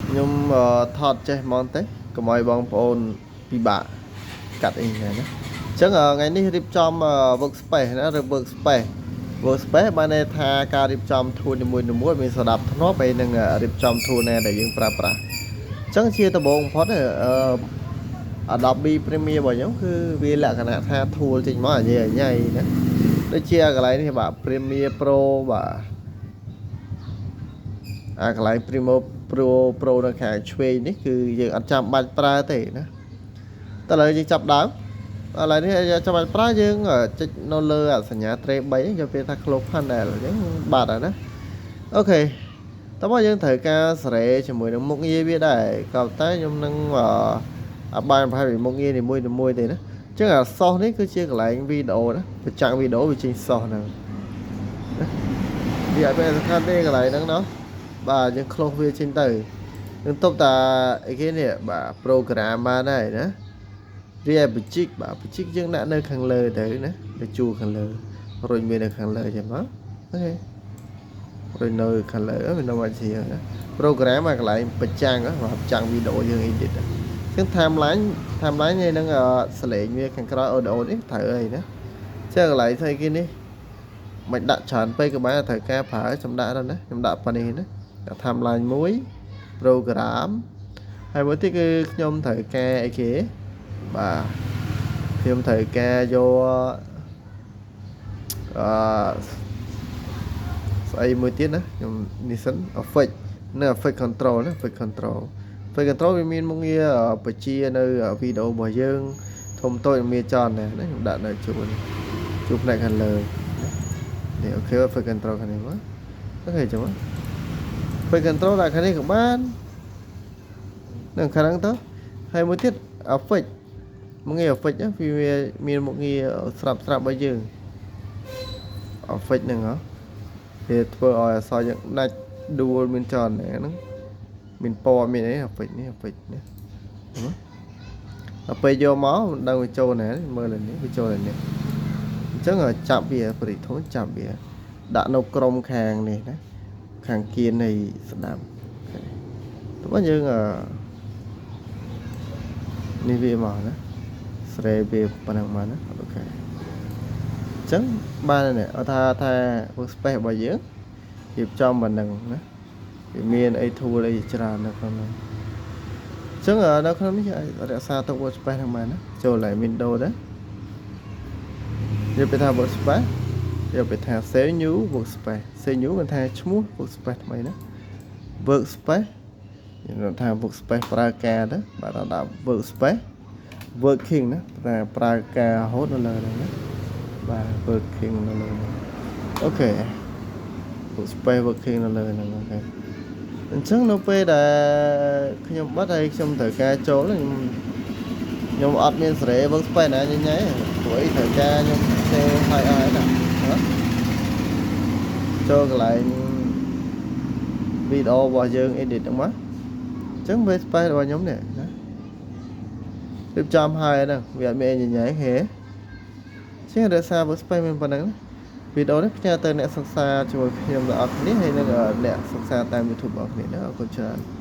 ខ្ញុំថតចេះហ្មងទេកុំឲ្យបងប្អូនពិបាកកាត់អីណាណាអញ្ចឹងថ្ងៃនេះរៀបចំ workspace ណាឬ workspace workspace បានន័យថាការរៀបចំ tool នីមួយៗមានសណ្ដាប់ធ្នាប់ហើយនឹងរៀបចំ tool ណាដែលយើងប្រើប្រាស់អញ្ចឹងជាដំបូងបំផុតអឺ Adobe Premiere របស់ខ្ញុំគឺវាលក្ខណៈថា tool ចេញមកអញញ៉ៃណាដូចជាកន្លែងនេះបាទ Premiere Pro បាទអាកន្លែង Premiere Pro នៅខាងឆ្វេងនេះគឺយើងអត់ចាំបាច់ប្រើទេណាតើឥឡូវយើងចាប់ដើមឥឡូវនេះចាំបាច់ប្រើយើងចុចនៅលើសញ្ញាត្រេ3យកពាក្យថា close panel អញ្ចឹងបាត់ហើយណាOK តោះមកយើងត្រូវការសេរីជាមួយនឹងមុខងារវាដែរក៏តែខ្ញុំនឹងអត់បានប្រហែលពីមុខងារនីមួយៗទេណាអញ្ចឹងអាសោះនេះគឺជាកន្លែងវីដេអូណាប្រចាំងវីដេអូវាចេញសោះហ្នឹងណាវាអត់មានសំខាន់ទេកន្លែងហ្នឹងណោះបាទយើង close វាចេញទៅនឹងទប់តាអីគេនេះបាទ program បានហើយណាវាឲ្យបច្ចិកបាទបច្ចិកយើងដាក់នៅខាងលើទៅណាទៅជួរខាងលើរុញវានៅខាងលើចឹងមក OK រុញនៅខាងលើវានៅមកជាណា program អាកន្លែងប្រចាំងបាទប្រចាំងវីដេអូយើង edit អញ្ចឹង timeline timeline នេះនឹងសលេងវាខាងក្រោយ audio នេះត្រូវអីណាចឹងកន្លែងស្អីគេនេះមិនដាក់ច្រើនពេកក៏បានត្រូវការប្រើខ្ញុំដាក់ទៅណាខ្ញុំដាក់ប៉ុណ្នេះណាដាក់ timeline មួយ program ហើយមួយទៀតគឺខ្ញុំត្រូវការអីគេបាទខ្ញុំត្រូវការយកអឺស្អីមួយទៀតណាខ្ញុំនេះសិន effect នៅ effect control ណា effect control effect control វាមានមុខងារបជានៅវីដេអូរបស់យើងធំតូចមានចន់ណាខ្ញុំដាក់នៅជួរជួរផ្នែកខាងលើនេះOK effect control ខាងនេះមក OK ចឹងមក effect control ដាក់ខាងនេះក៏បាននឹងខាងហ្នឹងទៅហើយមួយទៀត effect មុខងារ effect វាមានមុខងារស្រាប់ស្រាប់របស់យើង effect ហ្នឹងហ៎វាធ្វើឲ្យអក្សរយើងដាច់ដួលមានចនហ្នឹងមានពណ៌មានអី effect នេះ effect នេះដល់ពេលយកមកមិនដឹងវាចូលណាមើលលើនេះវាចូលលើនេះអញ្ចឹងចាប់វាបរិធំចាប់វាដាក់នៅក្រុមខាងនេះណាខាងគៀននៃស្ដាំតោះយើងនេះវាមកណាស្រេវាប៉ុណ្ណឹងមកណាOK អញ្ចឹងបាននេះអត់ថាថា workspace របស់យើងរៀបចំប៉ុណ្ណឹងណាវាមានអី tool អីច្រើននៅក្នុងនោះអញ្ចឹងនៅក្នុងនេះអាចរក្សាទុក workspace ហ្នឹងបានណាចូលឡើង window ដែរយកទៅថា workspace យកទៅថា save new workspace save new មិនថាឈ្មោះ workspace ថ្មីណា workspace យើងថា workspace ប្រើការទៅបាទដាក់ workspace working ណាតែប្រើការរហូតនៅលើហ្នឹងណាបាទ working នៅលើហ្នឹង OK workspace working នៅលើហ្នឹង OK អញ្ចឹងនៅពេលដែលខ្ញុំបិទហើយខ្ញុំត្រូវការចូលខ្ញុំខ្ញុំអត់មានសេរី workspace ណាញញ៉ៃព្រោះអីត្រូវការខ្ញុំ save ឲ្យអស់ហើយណាចូលកន្លែងវីដេអូរបស់យើង edit ហ្នឹងមកអញ្ចឹង workspace របស់ខ្ញុំនេះណារៀបចំហើយហ្នឹងវាអត់មានអីញញ៉ៃហេជាងរក្សា workspace មានប៉ុណ្្នឹងវីដេអូនេះផ្ញើទៅអ្នកសិក្សាជាមួយខ្ញុំទាំងអស់គ្នាហើយនិងអ្នកសិក្សាតាម YouTube របស់គ្នាណាអរគុណច្រើន។